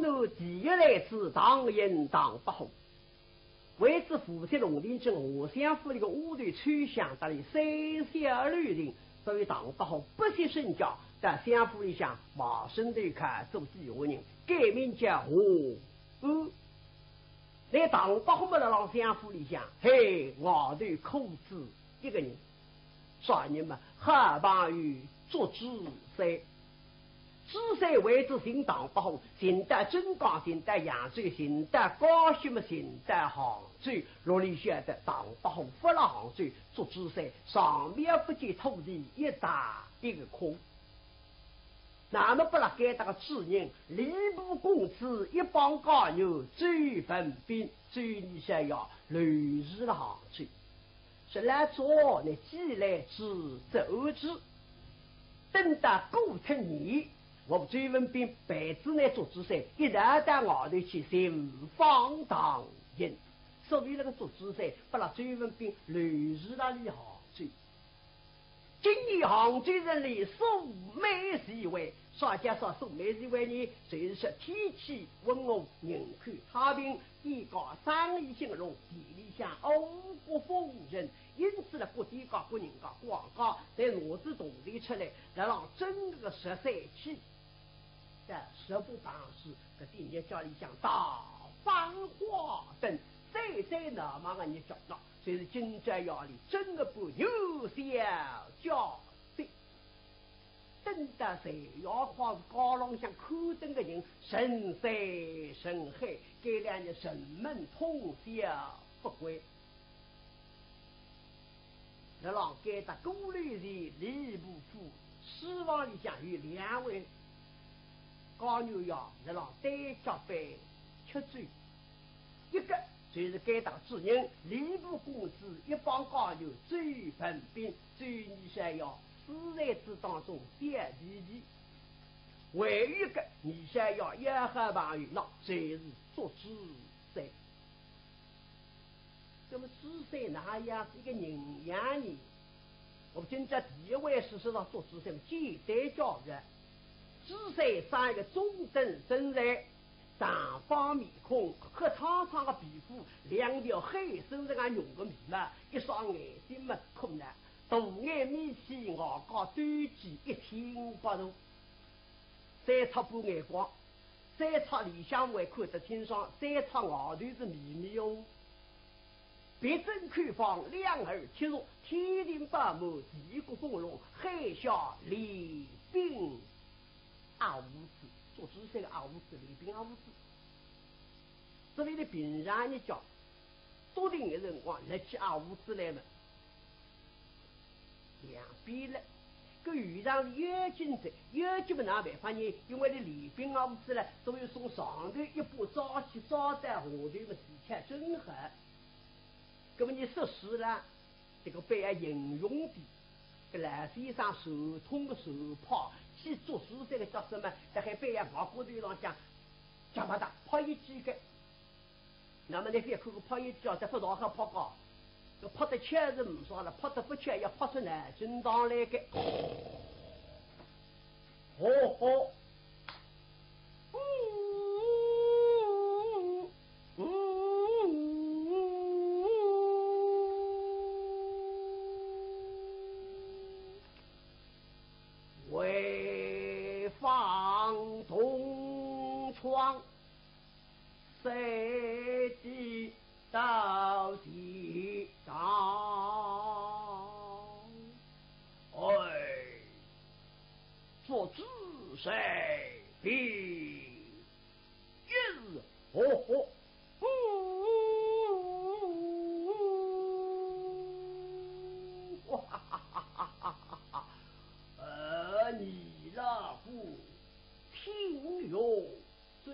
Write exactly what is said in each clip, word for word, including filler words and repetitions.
我第一来自唐营唐伯虎，为仔负责龙庭镇华相府里个丫头秋香搭俚三小两人，所以唐伯虎不惜身价，到相府里向卖身投靠做底下人，改名叫华安。那唐伯虎嘛，辣辣相府里向，嘿，外头苦主一个人。啥人嘛？好朋友祝枝山。 祝枝山为仔寻唐伯虎，寻到镇江，寻到扬州，寻到江西么，寻到杭州。哪里晓得唐伯虎勿辣杭州，祝枝山上面勿见土地，一搭一个空。那么拨辣该搭个主人，吏部公子一帮家奴，周文宾，周二小爷，留住辣杭州。 说来早，乃既来之则安之。等到过脱年，我周文宾陪仔那祝枝山一道到外头去寻访唐寅。所以那个祝枝山拨辣周文宾留住辣里杭州。今年杭州城里粟米齐备，啥叫啥粟米齐备呢？就是说天气温和，人口太平， 地界生意兴隆，地里向五谷丰盛，因此呢，各地界、各人家、各行家，侪拿仔铜钿出来，辣浪争搿个十三期。但实不相瞒，搿点日脚里向大放花灯，最最闹猛个日脚，乃就是今朝夜里正月半元宵佳节。 等到十一月花市街浪向看灯个人人山人海，该两日人们通宵不归。辣浪该搭鼓楼前礼部府书房里向有两位家奴爷辣浪对脚板吃酒。 一个就是该搭主人礼部公子一帮家奴周文宾、周二小爷，四才子当中小弟弟。还有一个二小爷也好朋友，乃就是祝枝山。那么祝枝山哪样是一个人样呢？ 我们今朝第一回书说到祝枝山，简单介绍。祝枝山生一个中等身材，长方面孔，黑苍苍个皮肤，两条黑手指啊，浓个眉毛，一双眼睛么空了，大眼眯起，外加斗鸡一千八度，三尺半眼光，三尺里向还看得清爽，三尺外头是迷迷糊糊。 鼻正口方，两耳赤肉，天庭饱满，地阁丰隆，海下礼宾阿五子，祝枝山个阿五子，礼宾阿五子。所以呢，平常日脚，笃定个辰光，拿起阿五子来嘛，两边了。搿有场是要紧哉，要紧嘛哪办法呢？因为呢，礼宾阿五子呢，所以从上头一步抓起，抓到下头嘛，恰正好。 那么你说书啦，这个扮演英雄的，搿老先生传统个传派，去祝枝山个角色嘛，辣海扮演外国头浪向讲勿大，拍一记个。那么你覅看个拍一记啊，再勿大好拍个，搿拍得巧是勿少了，拍得勿巧要拍出南京堂来个。哦吼。 回放同窗，谁知道地上，哎，祝枝山的 一日，哦吼，哈哈哈哈哈哈！呃，你老夫听有罪。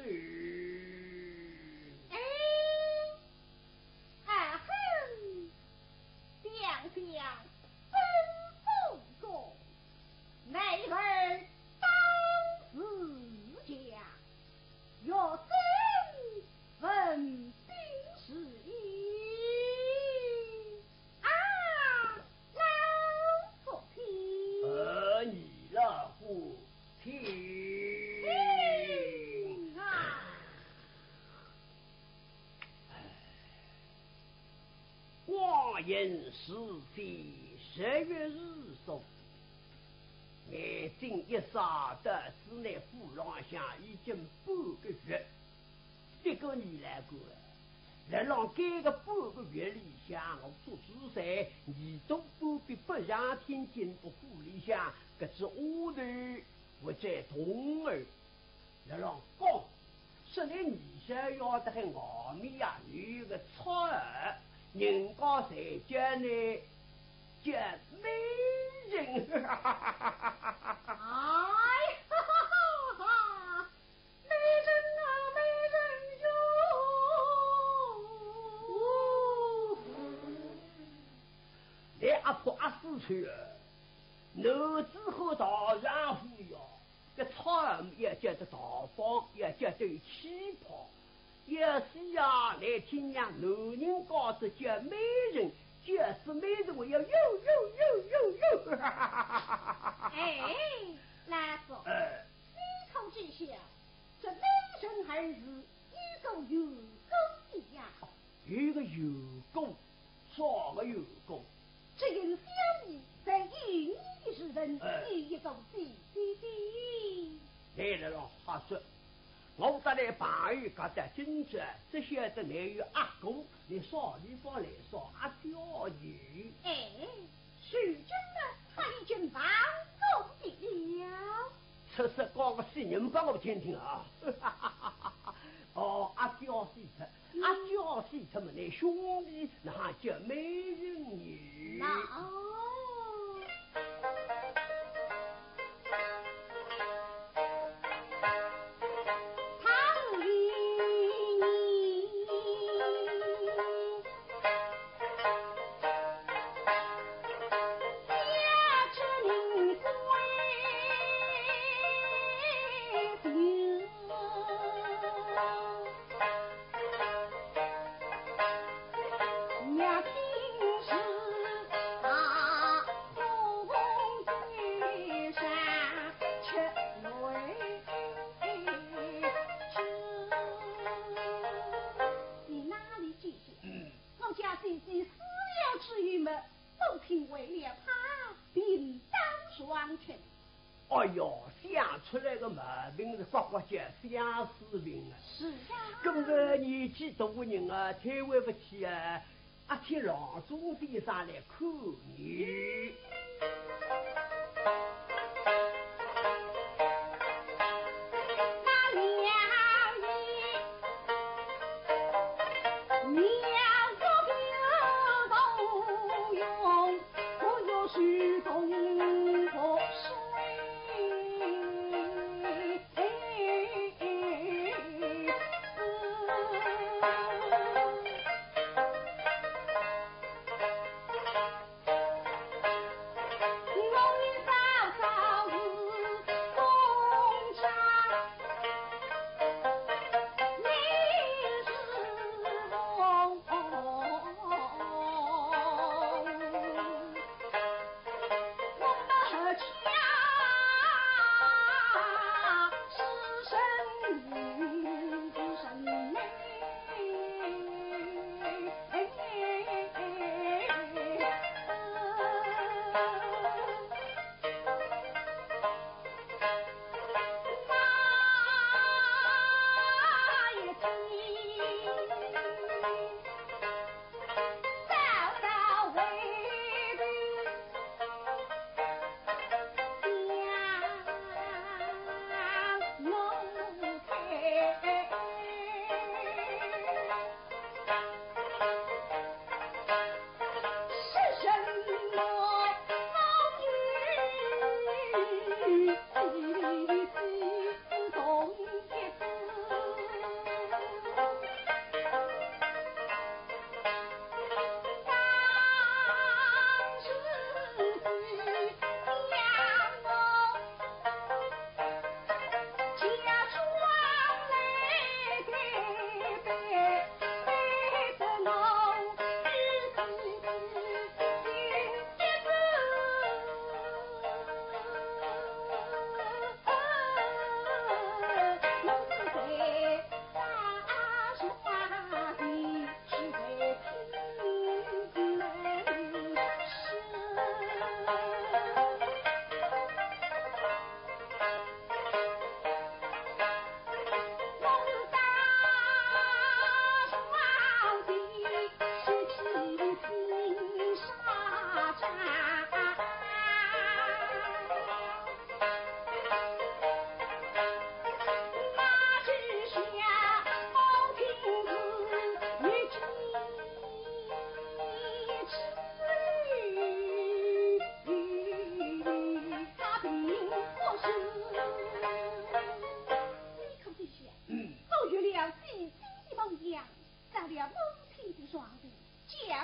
哎，啊哼，想想本不中，乃儿当自强。应时节，十月如梭，眼睛一眨，到仔那府浪向已经半个月。这个你来过啊，辣浪该个半个月里向，我做仔啥，耳朵半边不常听见个府里向搿只丫头或者童儿 辣浪讲，说倷二少爷得很外面呀，有一个撮儿，人家侪叫呢，叫美人。哎，哈哈哈哈，美人啊，美人哟！倷阿婆阿四岁啊，男子汉大丈夫呀， 搿撮儿也叫得大方，也叫得有气魄。要是啊，倷听见男人家子叫美人，叫仔美人，我要呦呦呦呦呦。哎，老伯，哎。你可知晓，这美人二字有个由故的呀？有个由故，啥个由故？只因小爷在幼年时分，哎。有一个姐姐的。来了，老瞎说。我搭倷朋友讲到今朝，只晓得倷有阿哥，倷啥地方来啥阿姐呢？哎，如今呢，他已经忘记了。说说讲个死人拨我听听啊！哦，阿姐死脱， 阿姐死脱么，倷兄弟哪叫美人呢？那哦。你哪里记得？我家姐姐死了之后嘛， 母亲为了他病倒床去。哎哟，想出来个毛病是刮刮叫相思病啊。是啊。搿么年纪大个人啊，推会勿起啊，阿请郎中先生来看你。 我要是东河水。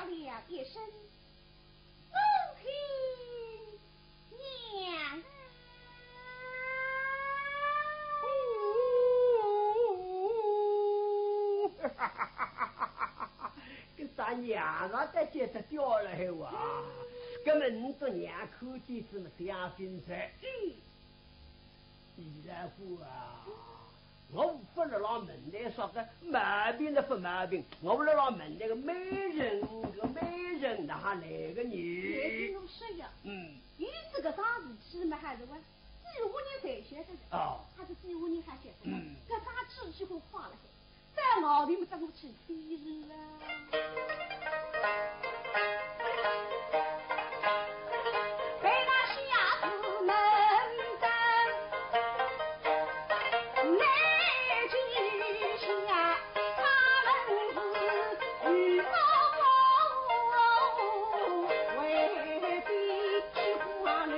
了一声：“恭喜娘啊！”搿啥娘啊，在这只掉了海哇？搿么你做娘看见是么相信噻？嗯。 李老虎啊，我勿辣辣问倷啥个毛病的勿毛病，我辣辣问倷个美人，搿个美人哪哈来个呢？哎，听我说呀，嗯。有这个桩事体嘛，还是我几化人侪晓得的。哦。还是几化人还晓得的。嗯。搿桩事体我快了海。 在外头么等我去飞了。被那瞎子们等，难之下，他们是与我为的是花楼。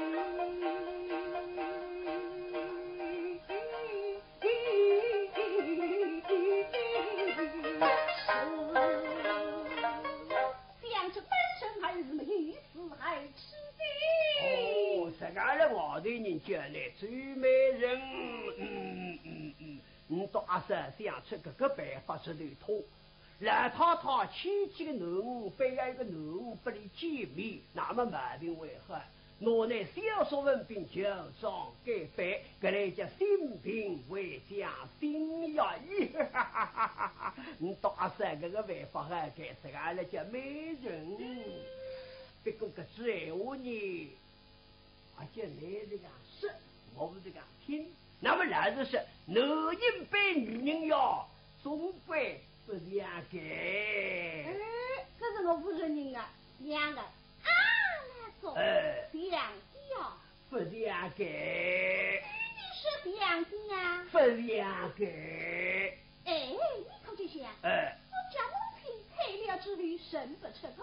想这本身还是没意思，还吃惊。哦，实梗了外头人叫倷周美人，嗯，嗯，嗯，你到阿三想出搿个办法是头痛。 老太太牵几个囡儿，非要一个囡儿拨俚见面，那么毛病为何？拿倷小叔文炳就上该班，搿来叫心病为将心呀！咦，哈哈哈哈哈！你到阿三搿个办法还该实梗了叫美人。不过搿句闲话呢， 而且倷这样说，我勿这样听。那么老实说，男人扮女人呀，总归勿像个。哎，搿是我勿承认啊，像个。啊，那种，哎。像个呀。勿像个。你说像个呀？勿像个。哎，你看这些啊，哎。我叫我听，配料之类认不出个。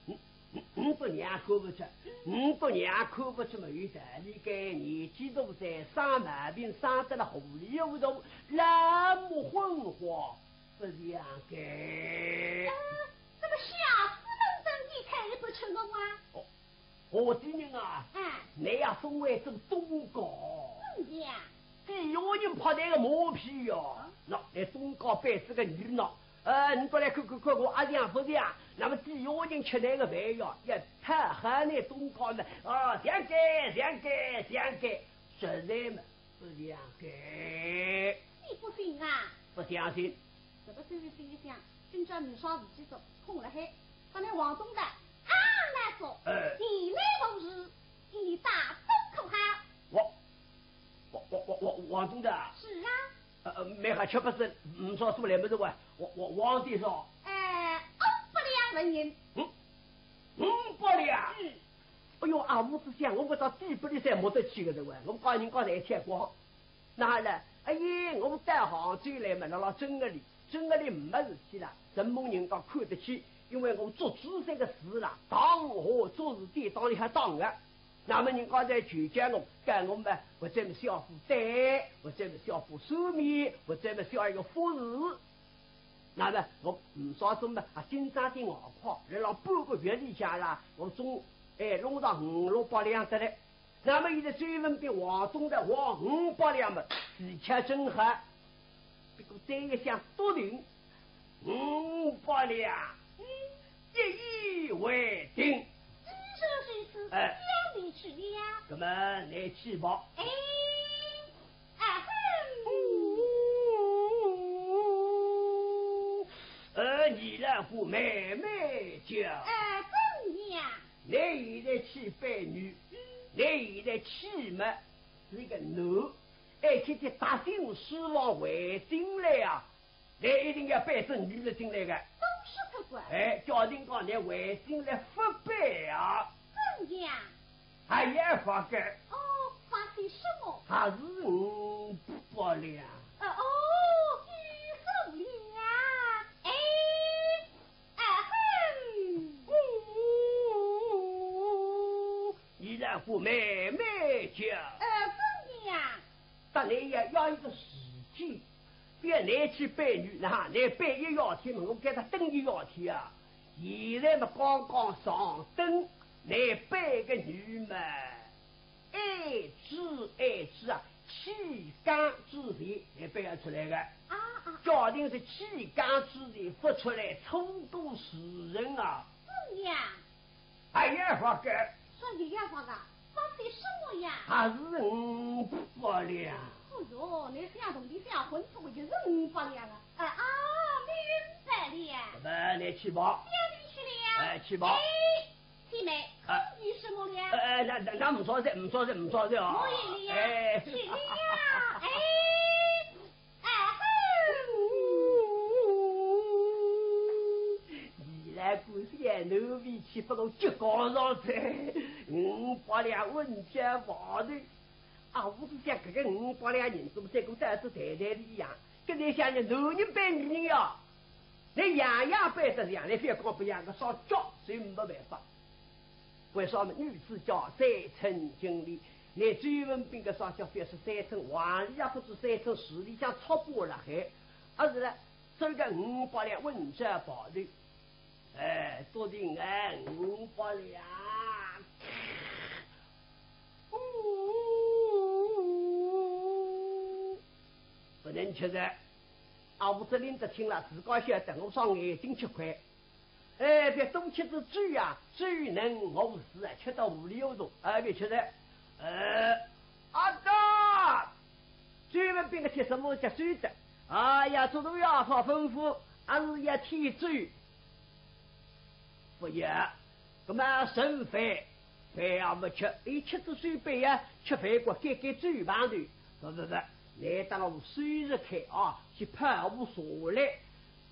嗯，嗯，嗯，勿像看勿出，嗯，勿像看勿出么有道理个，年纪大哉，生毛病生得了糊里糊涂，老目昏花，勿像个。呃，那么瞎子们等你看不出我啊？哦，我的人啊，哎。倷呀，分为做东家。嗯呀。 底下人拍台个马屁哟，喏，倷东家扮仔个女喏，呃，你过来看看看我阿像勿像？那么底下人吃倷个饭哟，也太好倷东家了，啊，像个，像个，像个，实在嘛，勿像个。你不信啊？勿相信。搿个孙子心里想，今朝呒啥事体做，空了海，把倷王东家啊拿走，哎。你来同事，你打东口哈。我，我，我，我，我，王东家。是啊。 呃，呃，蛮好吃勿是，呒啥数来么是哇，我，我，皇帝说。哎，五百两纹银。嗯，五百两？嗯。哎哟，阿母子想，我搿到底拨俚侪摸得起个是哇，我讲人家侪吃光。哪哈呢？哎呀，我到杭州来嘛，辣辣镇里，镇里呒事体啦，承蒙人家看得起，因为我做仔三个字啦，堂下做事典当里向当个。 那么人家侪求叫我，叫我么，或者么小富对，或者么小富收米，或者么小一个富士。那么我呒啥做么，啊，紧张点外快，辣辣半个月里向啦，我总，哎，弄到五六百两得来。那么现在周文宾王东家还五百两么，是吃真好。不过再一想，多定，五百两，嗯。一言为定。 既然如此，哎。要你去了。那么倷去吧。哎，啊哼。呃，二老虎慢慢叫。啊，怎样？倷现在去扮女，嗯。倷现在去嘛，是个男，而且去搭进书房回进来啊， 倷一定要扮仔女人进来个。都是客官。哎，叫人讲倷回进来勿扮啊。怎样？还要发个。哦，发些什么？还是五百两。呃，哦，五百两。哎，啊哼。二老虎慢慢叫。呃，怎样？ 搭倷要要一个时间，覅倷去扮女，那倷扮一夜天嘛，我给他等一夜天啊。现在嘛刚刚上等，那班个女嘛，爱子爱子啊，起讲之前，那班要出来个。啊啊。家庭是起讲之前不出来，错过时辰啊。怎样？哎呀，发哥。说爷爷发啊，发些什么呀？还是五百两。哎哟，那想东西想混出个也是五百两啊。啊啊，明白了。那么你去吧。爹地去了。哎，去吧。哎，姐妹，啊。你什么了？哎，哎，那那那，唔错噻，唔错噻，唔错噻啊。我也了呀。哎。去了呀。哎。哎。你那个小奴婢去不过就告上噻，五百两稳交房头。啊，我是想搿个五百两银子，再过到仔袋袋里呀，跟你想的男人扮女人呀，你样样扮得像，你覅讲不像个，上脚就没办法。为啥么？女子家三寸金莲，那周文宾个上脚覅是三寸，横里也不止三寸，竖里向戳破了海，而是呢，这个五百两稳交房头。哎，多的哎，五百两。不能吃的。啊，我这领得清了，自家晓得，我双眼睛吃亏。哎，覅多吃仔酒啊，酒能误事啊，吃到无里无数，哎，覅吃的。呃，阿哥，周文宾个吃什么叫酒的？哎呀，做头要好吩咐，还是要添酒。不要，那么剩饭，饭也没吃，一吃仔水杯呀，吃饭过该该酒旁头。不不不，来当我收拾开啊，去泡壶茶来。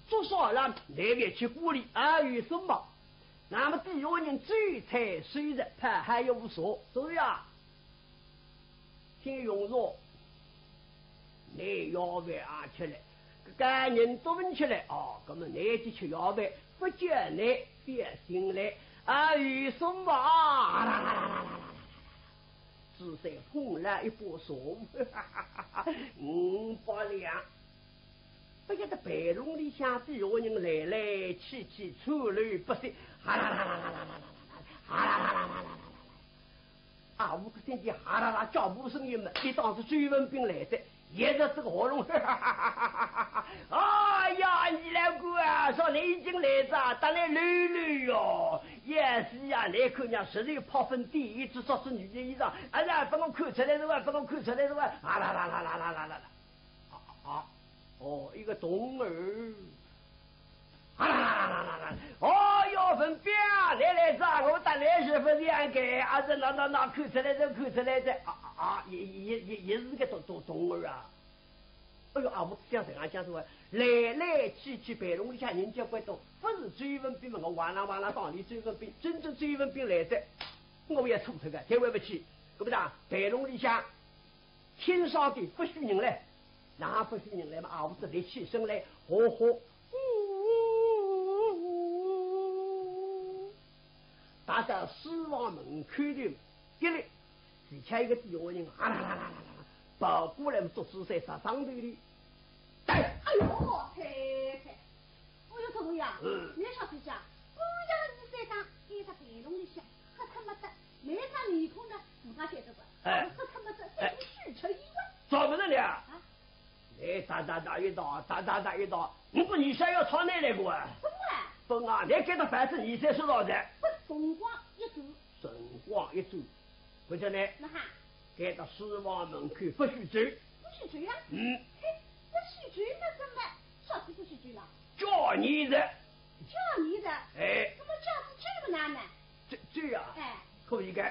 做啥了？来面去锅里啊，有什么？那么底下人酒菜收拾，泡还有壶茶，所以啊， 听用茶，你要饭啊吃了，搿个人都勿吃了哦，那么你去吃要饭，不叫你覅醒来，啊，有什么啊？仔细捧了一把茶壶，五百两。不晓得备瓏里向底下人来来去去，川流不息，哈啦啦啦啦啦啦啦啦啦啦啦啦啦啦啦。 啊，屋里听见哈啦啦脚步声音嘛，一当是周文宾来的，也是这个喉咙。哎呀，你老哥啊，说你已经来了，打来溜溜哟。也是呀，你看人家实在拍粉第一次着是女的衣裳，哎呀，把我看出来是吧？把我看出来是吧？啊啦啦啦啦啦啦啦啦。啊啊，哦，一个童儿。 啊啦啦啦啦啦啦！哦哟，文宾啊，来来哉，我当然是勿是应该，啊，这那那那，看出来哉，看出来哉，啊啊啊，也也也也是个童童童儿啊。哎哟，啊，我想这样讲说，来来去去备瓏里向人交关多，勿是周文宾嘛，我哇啦哇啦当俚周文宾，真正周文宾来哉，我也错脱个，才回勿去，对不对？备瓏里向 清爽点，勿许人来。哪勿许人来嘛？啊，我自己起身来，吼吼。踏到书房门口头，一立，前头一个底下人，啊啦啦啦啦啦啦，跑过来，捉仔在啥上头哩？哎，哎呦，太太，哎呦，怎么样？嗯。你说这下，不要你再讲，你在备瓏里向，还看不得，没啥面孔的，自家晓得吧？哎。还看不得，哎。这是虚扯一问。怎么的了？啊？哎，哒哒哒一道，哒哒哒一道，你不你想要吵奶奶个啊？怎么了？本啊，你给他反正你才是老的。不，辰光一转。辰光一转，不叫呢？那哈？给他书房门口不许走。不许走呀？嗯。嘿，不许走那怎么？啥是不许走了？叫你的。叫你的？哎。怎么叫是这个难呢？这，这呀？哎。可以的，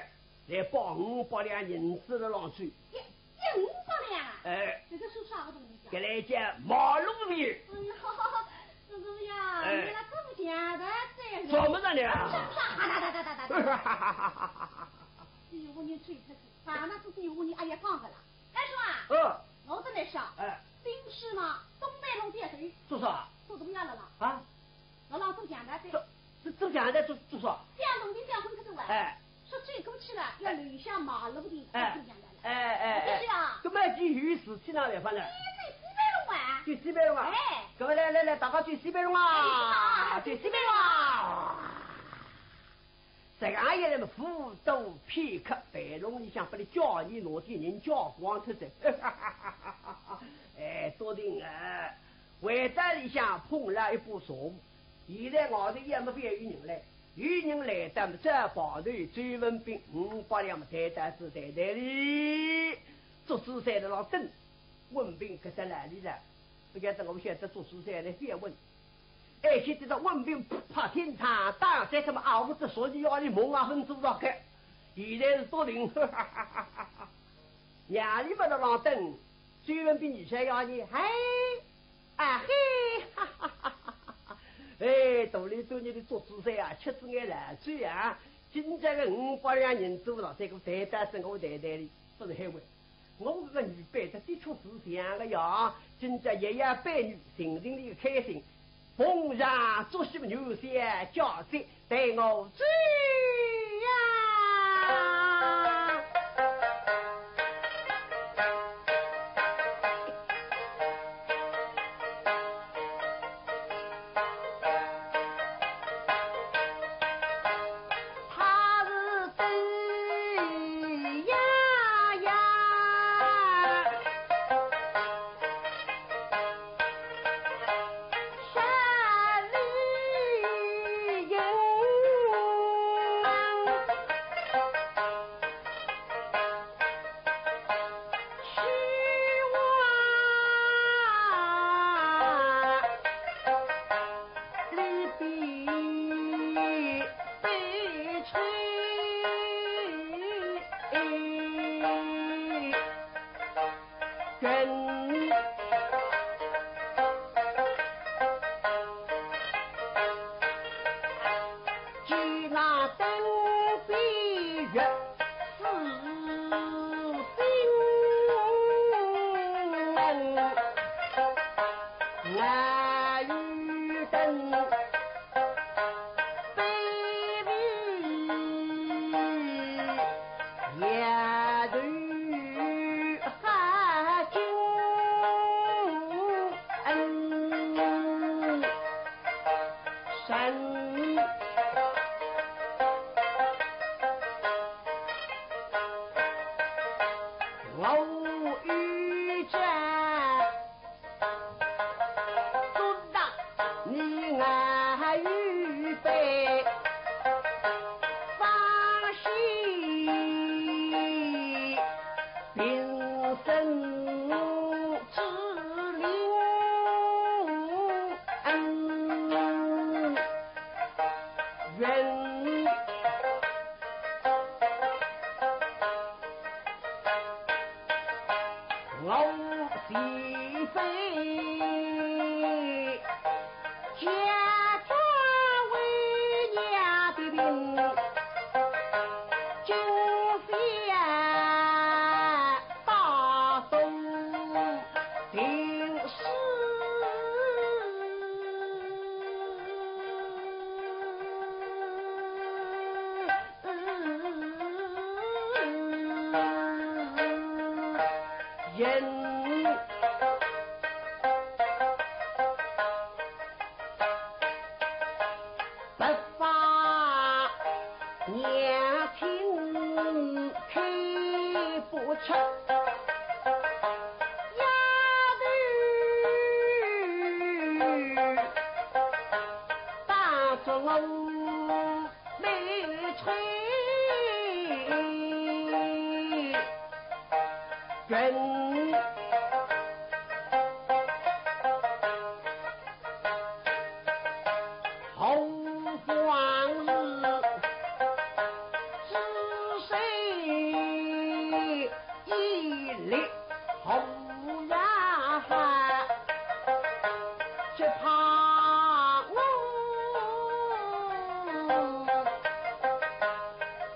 来报五百两银子的浪去。 一，一五百两啊？哎。这个是啥个东西啊？搿来叫马路费。哎呦，叔叔呀，哎。你那这么讲的，这个怎么的呢？是不是？哈哒哒哒哒哒哒。哎呦，我念吹出去，啊，那是哎呦，我念，哎呀，讲个了。哎，叔啊，嗯。我跟你说，哎。平时嘛，东北弄点水，做啥？做怎么样了啦？啊？ 老老做强盗的。做，做，做强盗做，做啥？这样弄的这样混可走啊？哎。说走过去了，要留下马路的，哎。做强盗了。哎，哎，哎。我就是啊。搿么就有事体哪办法呢？你走西北路啊？走西北路啊？哎。搿么来，来，来，大家走西北路啊？哎，走西北路啊？走西北路啊？实梗一来么，勿多片刻，备弄里向拨俚叫俚拿点人叫光脱哉。哎，笃定啊，回到里向捧了一把茶壶，现在外头也没别有人来，有人来得么，只跑到周文宾五百两么袋袋子袋袋里，做仔山头浪等。文宾搿搭来哩了，勿晓得我晓得做仔山头来别问。 哎，现在这文宾拍天窗，打在什么啊？我这说你要你梦啊，很做到个。现在是笃定，哈哈哈哈哈。夜里勿得浪等，周文宾你想要你，嘿，啊嘿，哈哈哈哈哈。哎，肚里肚里的做仔山啊，吃仔眼烂醉啊，今朝个五百两银子了，这个袋袋是我袋袋里，勿是海外。 我搿个女辈，这的确是这样的呀。今朝爷爷辈女，心里里开心，逢场作戏么，有些交际，待我走呀。他是 呀呀，山里人去望。 里边悲催人，举那灯边月 是心门，外有灯，背里也头哈金。 神。我与这做大你俺预备，放心。 平生之灵恩人，我岂非 家家为娘的命，今非大都定是人。 白发娘亲看不出，丫头当作我没吹。 人。何况是知书已立，何然只怕我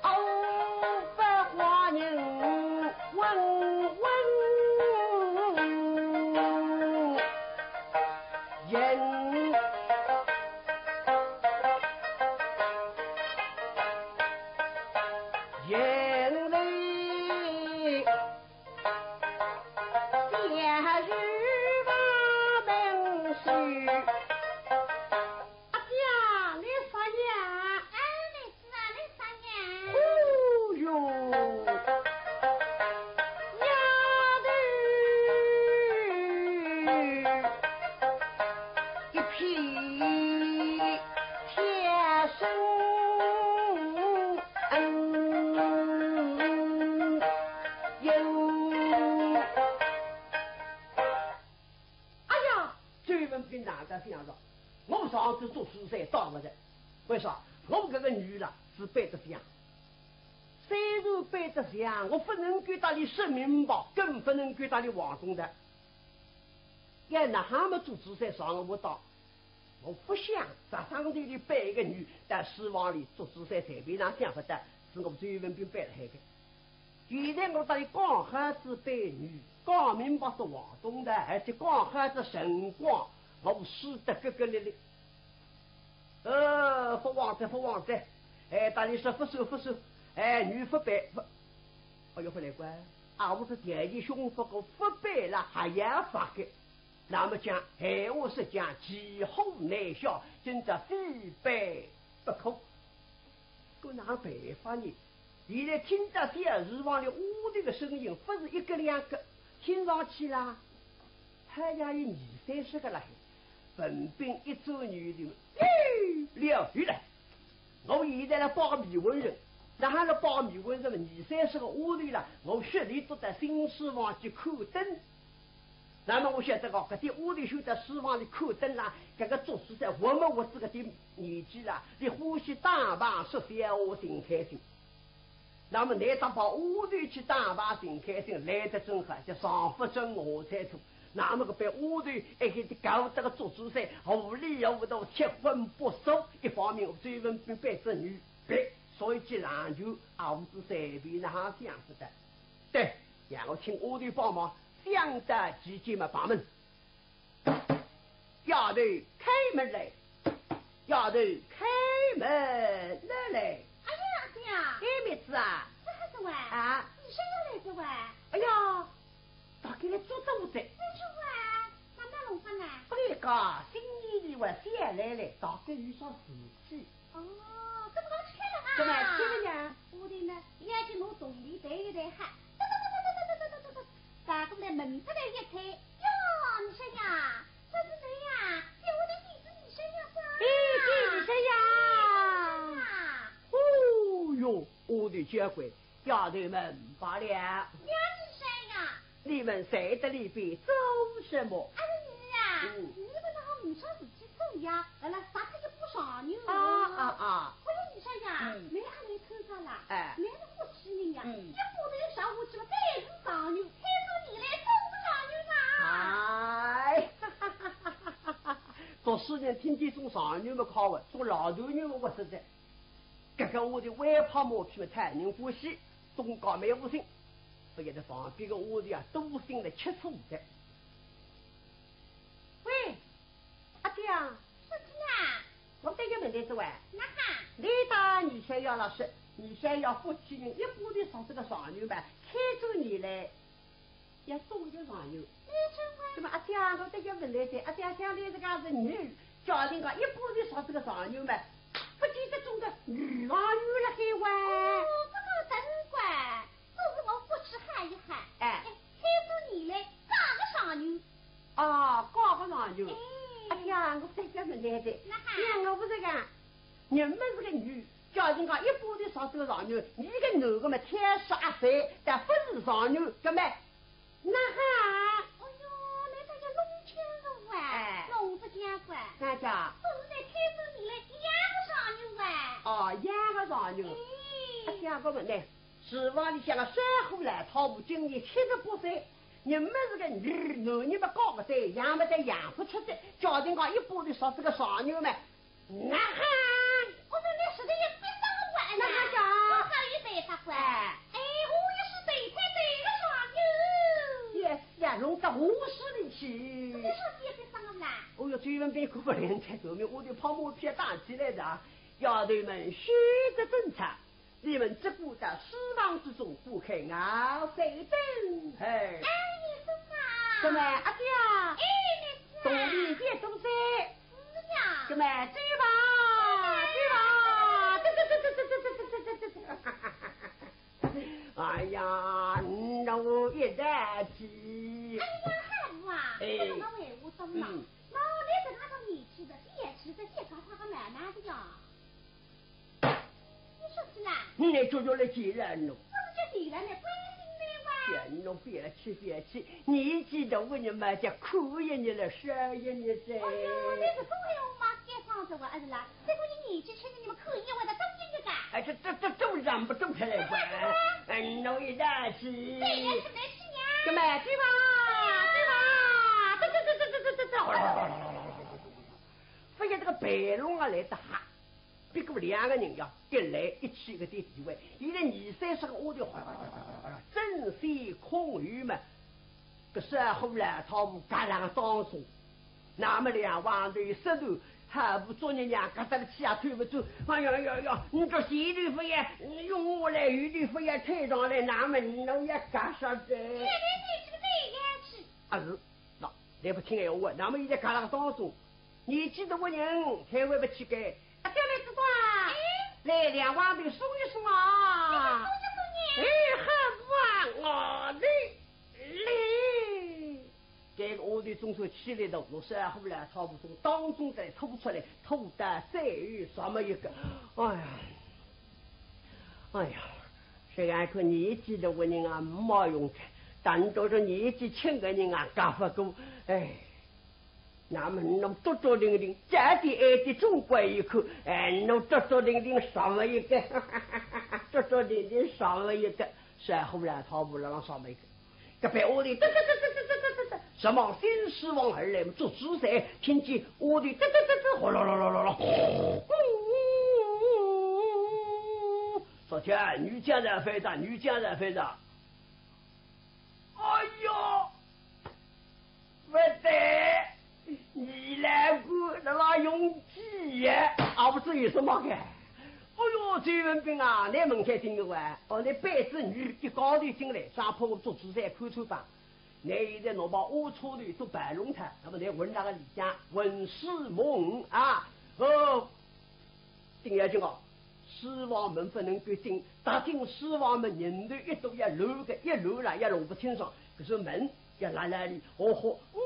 欧不华人问问言。言来 假如我们是。阿姐，来啥呀？哎，来啥，来啥呀？想着，我上次做书生当勿着，为啥？我搿个女啦是配得像，虽然配得像，我勿能够搭伊说明白，更勿能够搭伊往东的。要哪哈么做书生上我当，我勿想在上头里配一个女，在书房里做书生随便哪想勿得，是我周文宾配了海个。 现在我搭伊讲好仔配女，讲明白是往东的，而且讲好仔辰光，我输得格格力力。呃，勿枉哉，勿枉哉，哎，搭伊说勿算，勿算，哎，女勿配，勿，哎哟，勿来怪，啊，我是条件凶，勿过勿配了，还要发个。那么讲，闲话实讲，骑虎难下，真正非配不可。搿哪办法呢？ 现在听到小书房里丫头的声音，勿是一个两个，听上去啦，好像有二三十个了。文宾一转念头，哎，了，有了，我现在来报个谜魂人，哪哈来报谜魂人嘛？二三十个丫头了，我说伊都在新书房去看灯。 那么我晓得讲，搿点丫头休得书房里看灯啦，搿个做书生活么活仔搿点年纪啦，伊欢喜打牌说笑话寻开心。那么拿搭帮丫头去打牌寻开心，来得正好，叫上勿正下才错。那么搿班丫头还是搞得个做书生糊里糊涂七荤八素，一方面我追问比班子女别，所以去篮球啊，我是随便哪哈想勿得。对，让我请丫头帮忙， 想到其间嘛，把门。丫头开门来，丫头开门来来。哎呀，爹，哎，妹子啊。这还是哇？啊？你是要来的哇？哎呀，大概来做到我的。那就哇，慢慢弄上来。不对个，新年里我先来了，大概有啥事体。 哦，这不好吃了啊？怎么吃了呀？我的呢，眼睛我动力对一对哈。打过来门出来一推，哟，你说呀，这是谁呀？给我的弟子你说呀，是吧？哎，弟子谁呀？啊。哦哟，我的家规，丫头们罢了。呀，你说呀？ 你们在这里边做什么？哎呀，你啊，嗯。你们那好没啥事体做呀，来了杀他一把上牛。啊，啊，啊。哎呀，你说呀，嗯。没阿来看看啦，哎。没人不吃你呀，嗯。一把头上下去了，该是上牛，看到你来做个上牛嘛。哎，哈哈哈哈哈哈！做书人听见种上牛么快活，种老头牛么活实在。 搿个丫头外拍马屁么讨人欢喜，东家蛮无心，勿晓得旁边个丫头啊，都心里吃醋的。喂，阿姐啊，是的啊。我对个问题是喂，哪哈？你搭二小爷老师，二小爷夫妻人一把头上这个上牛嘛，开转年来 要送一个上牛。那么阿姐，我得要问来噻，阿姐想来这个是女，家庭讲一般的上这个上牛嘛，不见得种个女上牛了海哇。哦，这个真怪，这是我过去喊一喊。哎。哎，开出你来，嫁个上牛。啊，嫁个上牛。哎。阿姐，我得要问来噻，那哈。哎呀，我不是讲， 人们是个女，家庭讲一般的上这个上牛，你个男个嘛，天生阿肥，但不是上牛，搿么，那哈？哎哟，那个要弄清楚啊，哎。弄不清楚啊。哪家？都是在开出你来养个上牛啊。哦，养个上牛。哎。哎呀，我问你， 厨房里向个烧火老太婆今年七十八岁，人么是个女，男人么高个岁，养么得养不出的，家庭讲一般的说是个上牛嘛。那哈，我说你实在也逼得我完了。那哈讲？我可以对他说，哎。哎，我也是对他对个上牛。也是呀，弄到我手里去。你说这是什么啦？哦哟，周文宾可不能在后面，我的泡沫皮打起来的啊。丫头们，休得争吵。 你们只顾在书房之中不开啊，谁等？嘿。哎，你说嘛。什么？阿姐啊。哎，你说啊。东里别动手。是呀。什么？走吧，走吧。这这这这这这这这这这这。哎呀，你让我一代去。哎呀，还不啊？哎。这个我也不懂了。嗯。那你跟他个年纪的，也是个介绍他个奶奶的呀。 你说起来，你那舅舅来见人了。我是叫你来呢，关心你哇。哎，侬覅气覅气，年纪大个人嘛，就看一眼了，少一眼噻。哎哟，搿个讲闲话嘛，该讲实话，阿是啦？搿个年纪轻个人嘛，看一眼会得多一眼个。哎，这这这都让不动他来管。哎，侬一大气。对呀，是没事呀。干嘛？对吧？对吧？这这这这这这这这，发现这个白龙啊来得哈。 别个两个人呀，一来一去个点地位，现在二三十个丫头，哗哗哗哗哗哗，争先恐后嘛，搿小伙老太婆夹辣当中，那么两旁头一石头，还勿捉人家，嘎达了气也推勿出，哎呀呀呀，你这前头勿要，你用我来，后头勿要推上来，那么侬要干啥子？现在你这个对下去。啊是，那来勿听闲话，那么现在夹辣当中， 年纪大个人，开会勿去个。啊，叫来子光啊，哎，来两旁头松一松啊。哎，松一松呢？哎，好啊，我的嘞。搿个丫头总算气力大，拿小伙老太婆从当中再拖出来，拖到最后上面一个。哎呀，哎呀，虽然说年纪大个人啊，没用个，但都是年纪轻个人啊，干勿过。哎。 那么侬笃笃定定，早点晚点总归一口，哎，侬笃笃定定上了一个，笃笃定定上了一个，小伙老太婆辣浪上了一个。搿边丫头，哒哒哒哒哒哒哒哒，直往新书房而来，祝枝山听见丫头哒哒哒哒，哗啦啦啦啦啦，昨天女家人非常，女家人非常。哎呦！ 勿对，二老倌辣辣用计呀，啊，勿知有什么个。哎哟，周文宾啊，倷门开听个哇，哦，倷背子女一高头进来，生怕我祝枝山看穿吧。倷现在拿把乌车头都摆弄脱，那么倷混那个里向，混世梦啊，哦， 顶要紧哦，书房门勿能够进，踏进书房门，人头一多要乱个，一乱了也弄勿清爽。可是门要拉拉哩，哦豁，嗯，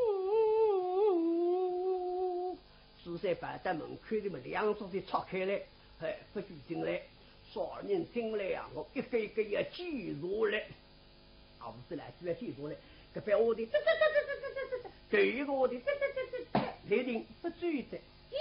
祝枝山跑到门口里么，两只手拆开来，哎，勿许进来，啥人进来呀，我一个一个要记住来。 啊，勿是啦，是来记住了。搿班丫头，这这这这这这这这，头一个丫头，这这这这这，立定勿走的。咦，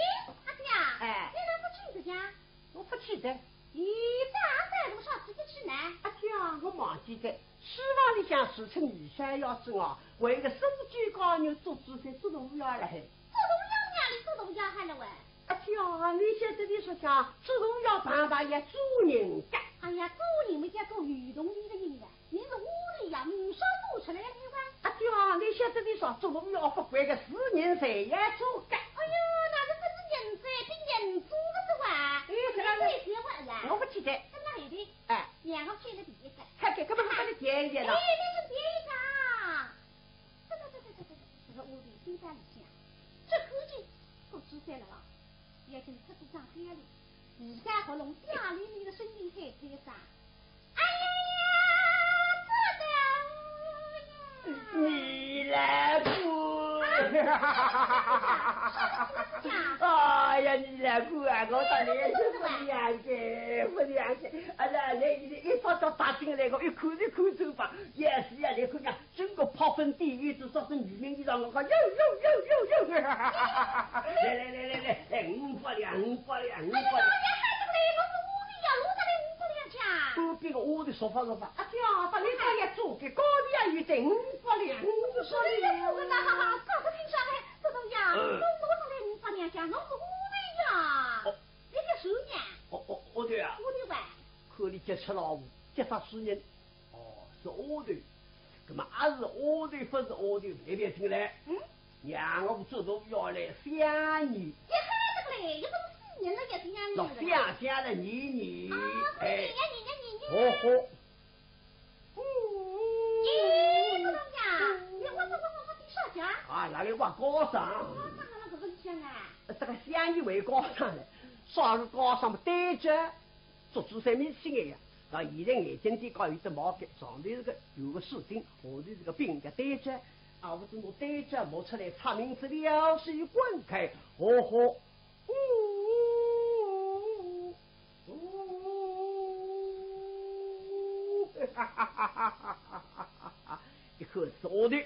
阿姐啊，哎，你哪勿走的呀？我勿去的。咦，这阿三怎么上自己去呢？阿姐啊，我忘记的，书房里向事情你想要紧啊，为个苏州高原做主噻，做奴要了嘿。做奴要哪里做奴要还了喂？阿姐啊，你晓得你说讲，做奴要碰碰也做人家。哎呀，做人么要做有同理的人的。 人是丫头呀，名声做出来的哇。阿姐啊，你晓得你说做奴要勿管个，是人侪要做个。哎哟，那是勿是人噻，比人做个是哇？哎，这个是你最喜欢呀。我勿记得。那么后头，哎，让我去了第一个。快点，根本勿是第一个了。哎，那是第一个。这个这个这个这个，这个丫头心肝里想，这估计不知道了啊。 要紧出去上街哩，一家喉咙嗲哩哩的声音喊开声。哎呀呀，这个，你来过。哎呀，你来过啊，我当然是不良心，不良心。哎呀，那一一发到打进来，我一看就看出吧，也是呀，你看看，整个炮粉底一直说是女名一上，我讲，哟哟哟哟哟，来来来来来， 哎，五百两，五百两，五百两。哎呀，我的呀，我的呀，弄得来五百两家。都别个丫头说法说法，阿姐啊，到你家要做个，高头也有得五百两，五百两。哎呀，我的哈哈，搞得挺爽哎，这种呀，嗯。弄弄得来五百两家，弄是我的呀。哦。你个手呀？哦，哦，哦，对啊。我的喂。可怜这赤佬，这啥事人？ 哦，是丫头。那么阿是丫头，勿是丫头，那边进来。嗯？让我做奴要来想你。一看这个嘞，一种死人了，也是让你老想想了你，你，啊，哎。你呀，你呀，你呀。哦吼。嗯。咦，不能呀，你我我我我我的啥家？啊，哪里挖高尚？高尚了，怎么讲啊？这个想你为高尚了，啥是高尚嘛？对着。 做主山面青眼呀，到现在眼睛底高有只毛病，上头是个有个水晶，下头是个病叫对症，啊，我只拿对症摸出来，查名字了，是观看，哦豁，呜，呜，一看是丫头，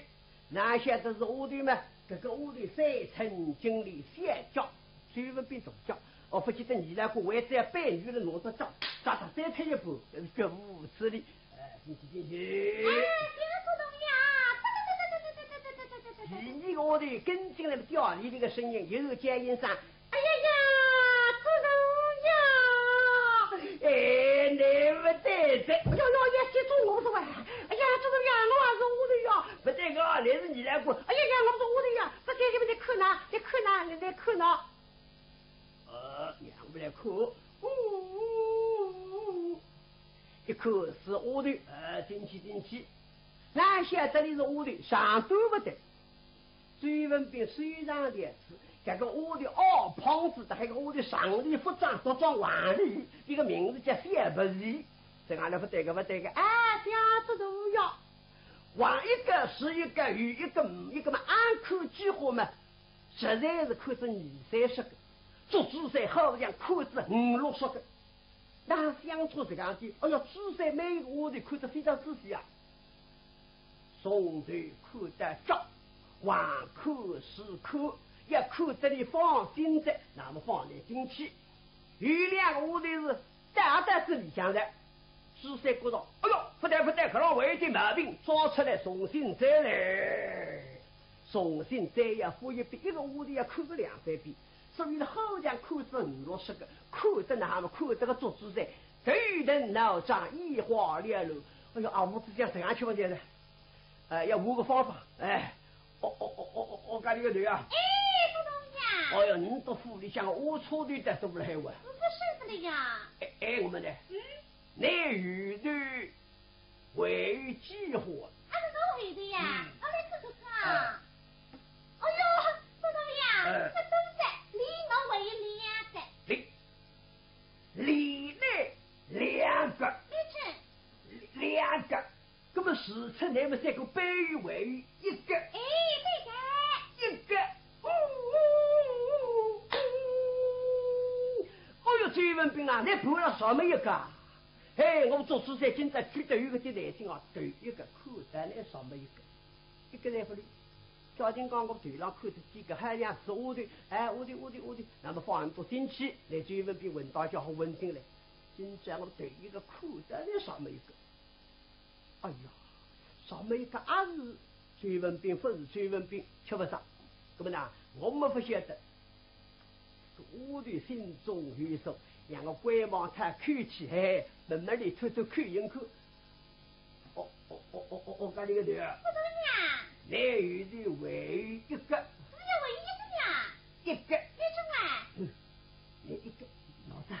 哪晓得是丫头嘛？搿个丫头三寸金莲小脚，周文宾大脚，哦，勿记得你来过，为只要扮女人拿只脚，脚踏再退一步，搿是绝无此理。哎，进去，进去。哎，这个土豆呀，第二个丫头跟进来的调里这个声音，又是叫一声，哎呀呀，土豆呀！哎，你勿对哉。哟哟，要去做我是吧？哎呀，土豆呀，我也是丫头呀。勿对个，那是你来过。哎呀呀，我是丫头呀。勿对，你们在看呐，在看呐，你在看呐。呃，让我们来看。嗯，一看是丫头，呃，进去，进去。哪晓得你是丫头，上头勿对。周文宾虽然如此，搿个丫头矮胖子，搿个丫头上里服装，着装黄里，伊个名字叫小白梨。这个呢，勿对个，勿对个，啊，小土豆呀！横一个竖一个，有一个没一个嘛，暗看几化嘛，实在是看着二三十个，足足才好像看着五六十个。 那想出这样的，哎呀，仔细每一个丫头看得非常仔细啊。从头看到脚，横看竖看，要看得你放心的，那么放你进去。有两个丫头是倒在这里向的，仔细觉着，哎呦，勿对勿对，搿浪还有点毛病，抓出来重新再来。重新再要复一遍，一个丫头要看个两三遍。 所以呢，好像看着五六十个，看得那么看得个足足哉，头疼脑胀，眼花缭乱。哎哟，啊，我只想这样去吧，现在，呃，要换个方法，哎，我我我我我我讲你个头啊，哎，不懂呀。哎哟，你到府里向，我错对得多了还我。我不是的呀。哎哎，我们呢？嗯。你有头 为几化？啊，是我会的呀，嗯。我来看看看啊。哎。哎呦，不对呀，哎。这都在，里头还有两个。里，里内两个。里头。两个。那么是出那么三个背后还有一个。哎，对的。一个。哦，哦，哦，哦，哦。哎呦，周文宾啊，你碰了什么一个啊？ 嘿，我做仔细今朝看得有个点耐心啊，头一个看得来上面一个，一个来不了。小金刚我头浪看得几个，好像是丫头，哎，丫头，丫头，丫头，那么放很多进去，来周文宾闻到叫好闻进来。今朝我头一个看得来上面一个。哎呀，上面一个阿是 周文宾勿是周文宾，吃勿消。那么呢，我们勿晓得。丫头心中有数，让我观望他口气，嘿，慢慢地偷偷看一看。哦哦哦哦哦哦，搿里个头啊，不怎么样。那丫头还有一个。怎么样，还有一个呀？一个。一个啊？嗯，那一个，老张，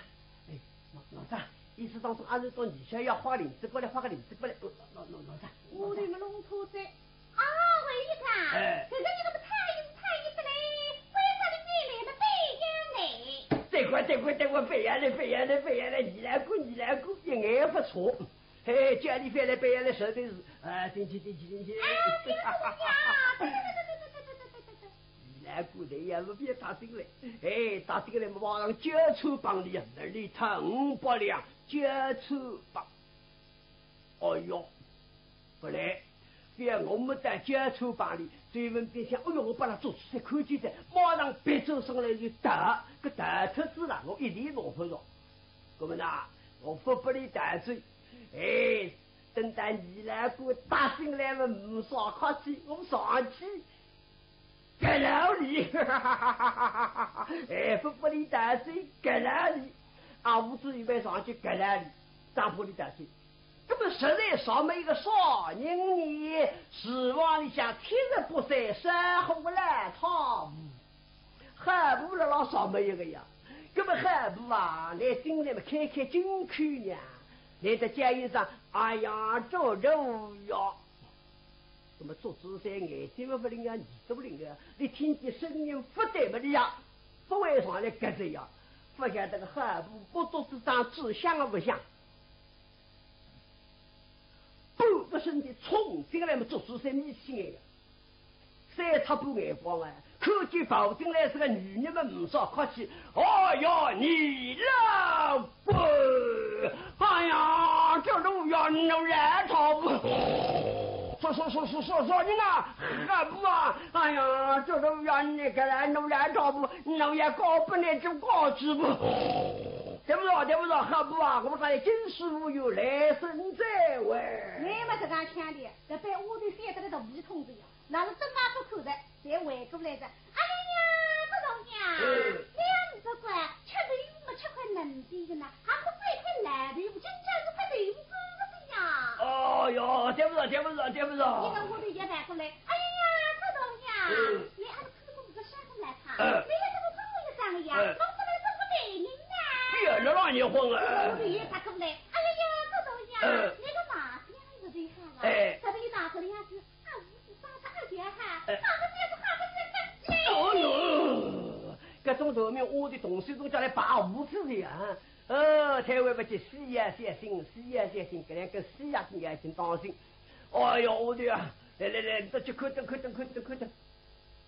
哎，老老张，意思当中阿是到你想要花翎子过来，花个翎子过来，老老老老张。我这么弄错哉。 啊，还有一个啊，哎。搿个人么太有太有得嘞，为啥你没来么白眼嘞？对过对过对过，白眼嘞，白眼嘞，白眼嘞，你来过，你来过，一眼勿错。嘿，叫你翻来白眼嘞，实在是，啊，进去进去进去。啊，这个怎么样？这个这个这个这个这个这个。你来过，对呀，是别踏进来，哎，踏进来么马上交出帮里啊，那里他五百两交出帮。 哦哟，勿来，覅我们在交出帮里，周文宾想，哎哟，我把他捉出来看见的，马上别转身来就逃，搿逃脱仔了，我一点弄勿着。那么呢，我勿拨伊逃走，哎，等到二老官踏进来了，呒啥客气，我上去 轧牢伊，哎，勿拨伊逃走，轧牢伊，啊，吴子玉慢上去轧牢伊，打破伊逃走。那么实在上面一个啥人呢？厨房里向七十八岁烧火老太婆，好婆辣辣上面一个呀。那么好婆啊，来进来么开开金口呀，来得叫一声，哎呀，做奴呀。 那么捉仔细眼睛么勿灵啊，耳朵勿灵啊，伊听见声音勿对么，伊呀，勿会上来轧仔呀，勿晓得个好婆目珠子长，仔细个勿像，半个身体冲进来么，捉仔细眯起眼呀，三尺半眼光啊， 看见跑进来是个女人么，呒啥客气。哎呀，二老官！哎呀，这路远路来说说说说你那还不啊？哎呀，这都要你个来，弄来找不，弄也搞不来，就搞吃不。对不住，对不住，还不啊？我们还有金师傅有来生再会。你们这个天的，这被屋里写的那个东西筒子呀，那是真拿不出的，才回过来的。哎呀，这东西啊，嗯。两只怪，吃的又没吃块嫩的呢，还不是一块烂的，又不真正是块豆腐的呀。哦哟，对不住，对不住，对不住。你跟屋里也来过来，哎呀，这东西啊，嗯。你还是 看我个啥个来看，嗯。你也这个朋友上呀，嗯。弄出来这个美人呐。哎呀，这哪里混啊？我的也打过来，哎呀呀，这东西啊，嗯。那个马屁还是厉害了，哎。这个一打过来呀是，啊，五指上下二点哈，哎。好个子，好个子，好个子。哦哟，搿种头面我的东西都叫来拔胡子的呀。呃，台湾不去，死也小心，死也小心，搿两个死也要紧当心。哎哟，我的啊，来来来，你都去看灯，看灯，看灯，看灯。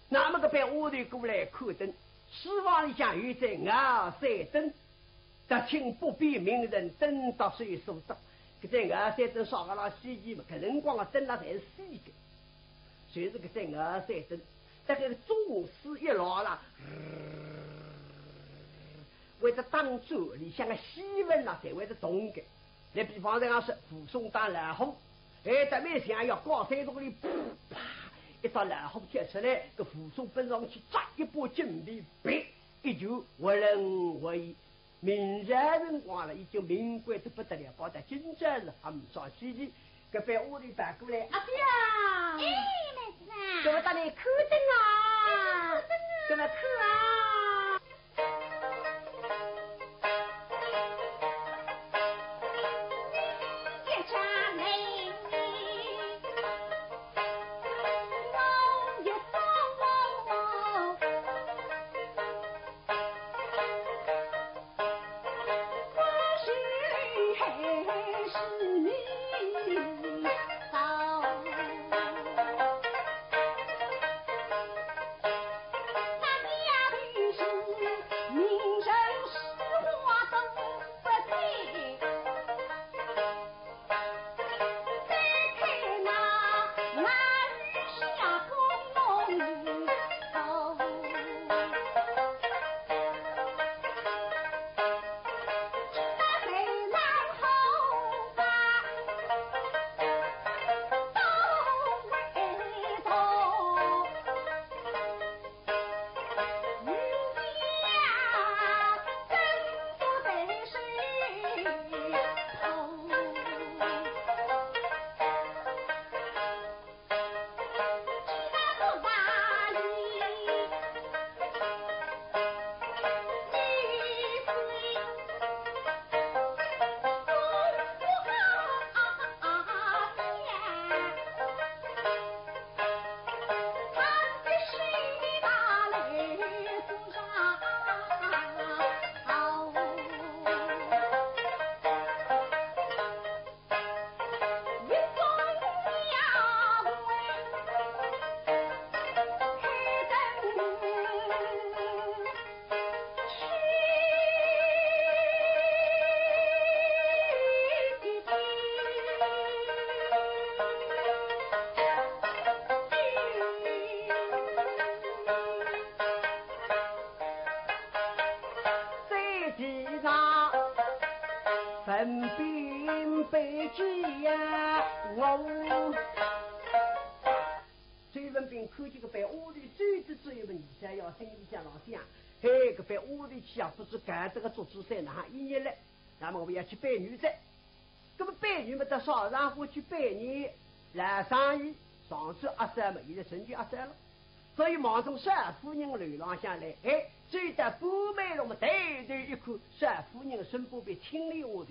那么搿班丫头过来看灯，书房里向有一盏熬山灯，得请不比名人灯到水所得。搿盏熬山灯烧个老稀奇嘛，搿辰光个灯啦侪是细个，就是搿盏熬山灯，大概中午时一老啦，会得打转，里向个细纹啦，侪会得动个。 你比方讲是武松打老虎，哎，得面前要高山洞里，噗，啪，一只老虎跳出来，搿武松奔上去，抓一把金皮鞭，一拳活灵活现。明朝辰光了，已经名贵得不得了，跑到今朝是还没啥稀奇。搿班丫头跑过来，阿姐啊，哎，妹子啊，怎么到你看灯啊？哎，看灯啊。怎么看啊？ 在地上文炳被解呀，我。周文炳看见搿班丫头走着走着，二三爷心里向老想，嘿，搿班丫头去啊，不知搿搭个祝枝山哪一日来。 那么我要去拜年哉。那么拜年嘛，到少场化去拜年，老生意，上次阿三嘛，现在成就阿三了。所以望从少夫人楼浪向来，哎，走到半楣路嘛，抬头一看，少夫人身边班青莲丫头。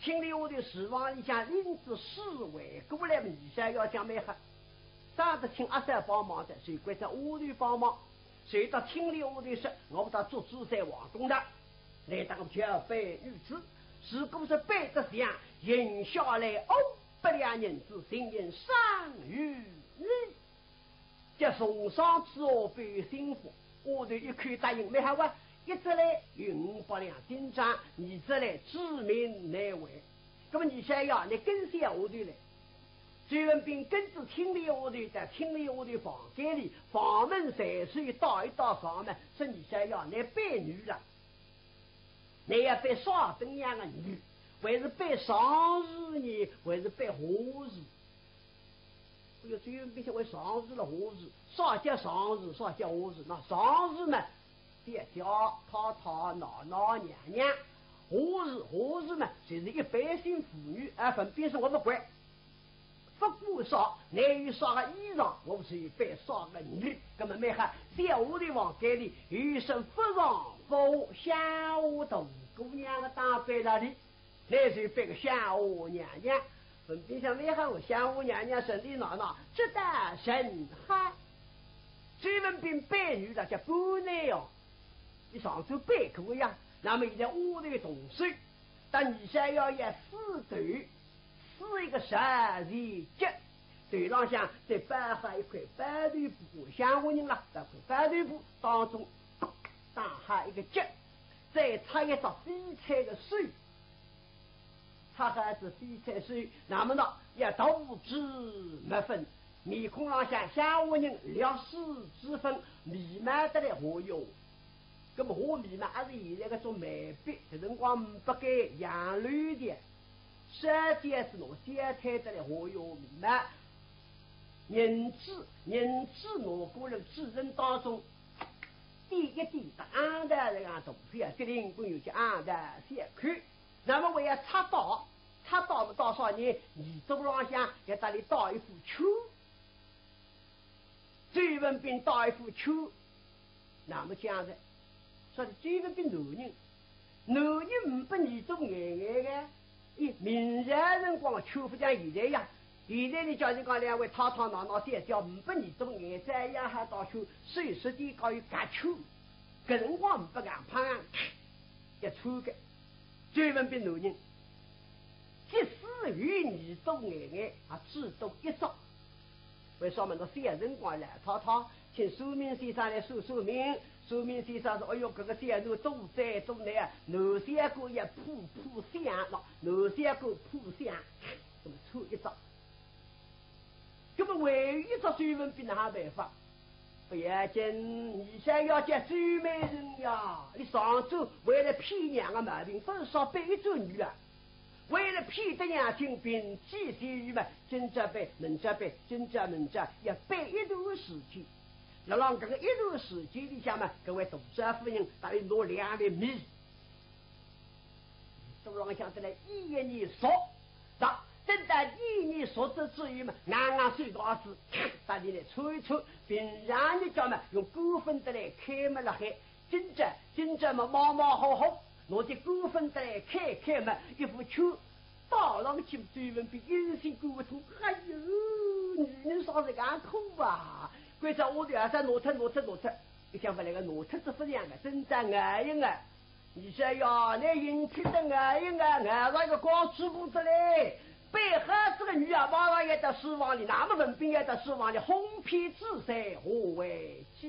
青莲丫头书房里向拎仔书回过来，二三爷要想蛮好，省得请阿三帮忙哉，就关照丫头帮忙。 所以到青莲丫头说，我到祝枝山王公堂，来当桥拜女子，如果是拜得像，应下来五百两银子，定然赏与你。这送上之后，被幸福，丫头一口答应，蛮好啊，一则来有五百两进账，二则来指名难为。那么二三爷，你跟随丫头来。周文宾跟仔青楼丫头到青楼丫头房间里，房门随手一搭一搭上嘛，说：“二少爷，倷扮女郎，倷要扮啥等样个女？还是扮上士呢，还是扮下士？”哎哟，周文宾想，为上士了下士，啥叫上士，啥叫下士？那上士嘛， 爹爹、太太、奶奶、娘娘，下士，下士嘛，就是一般性妇女，啊，文宾说我不管。不管啥，倷有啥个衣裳，我随便啥个女，那么蛮好。小丫头房间里有一身服装，服下丫头姑娘个打扮了哩。 乃是扮个乡下娘娘。文宾想，蛮好，乡下娘娘身体哪能，这倒甚好。周文宾扮女郎叫搬来哦，伊上次扮过呀，那么现在丫头动手，但二少爷要梳头，梳一个十字结，头浪向再包好一块包头布，乡下人啦，包块包头布当中打好一个结，再插一只翡翠个手， 插好仔翡翠手，那么呢，也涂脂抹粉，面孔浪向乡下人略施脂粉，眉毛得来画一画。那么画眉毛还是现在搿种眉笔，搿辰光勿该杨柳的，小姐是拿小腿得来画一画眉毛。银子，银子拿过来，纸人当中滴一滴，打暗道这样东西啊，这灵光有些暗道小口。 那么还要插刀，插刀么到啥呢？耳朵浪向要搭伊戴一副圈，周文宾戴一副圈，那么讲哉，说是周文宾男人，男人勿拨耳朵眼眼个，伊明朝辰光圈勿像现在呀， 现在呢，叫人讲两位太太奶奶小姐，勿拨耳朵眼，再样还到处手术店搞有夹圈，搿辰光勿拨硬碰硬，要穿个。周文宾男人，即使有耳朵眼眼，也只多一只。为啥么？那小辰光老太太请算命先生来算算命，算命先生说：“哎哟，搿个小囡多灾多难啊，男小官要破破相了，男小官破相，那么穿一只。” 那么还有一只周文宾哪哈办法？不要紧，二少爷叫周美人呀，伊上次为了骗娘个毛病，勿是说扮一转女啊，为了骗得娘听凭据，所以嘛，今朝扮，明朝扮，今朝明朝，要扮一段时间。辣辣搿个一段时间里向嘛，搿位大少夫人搭伊拿两粒米， 都浪向得来一言一说。那等到一言一说这之后嘛，硬硬手道子，搭伊来搓一搓，平常日脚嘛，用干粉得来开么辣海。今朝，今朝嘛，马马虎虎，拿点干粉得来开开嘛，一副圈，倒上去，周文宾一心干勿通。哎哟，女人啥是介苦啊？关照丫头啊，再拿脱，拿脱，拿脱。一想勿来个拿脱这副样个，真正硬硬个。 二少爷，倷硬气得硬硬啊，硬上一个光嘴巴子嘞！扮好仔个女啊，马上要到书房里，那么文宾要到书房里，哄骗子噻，何为之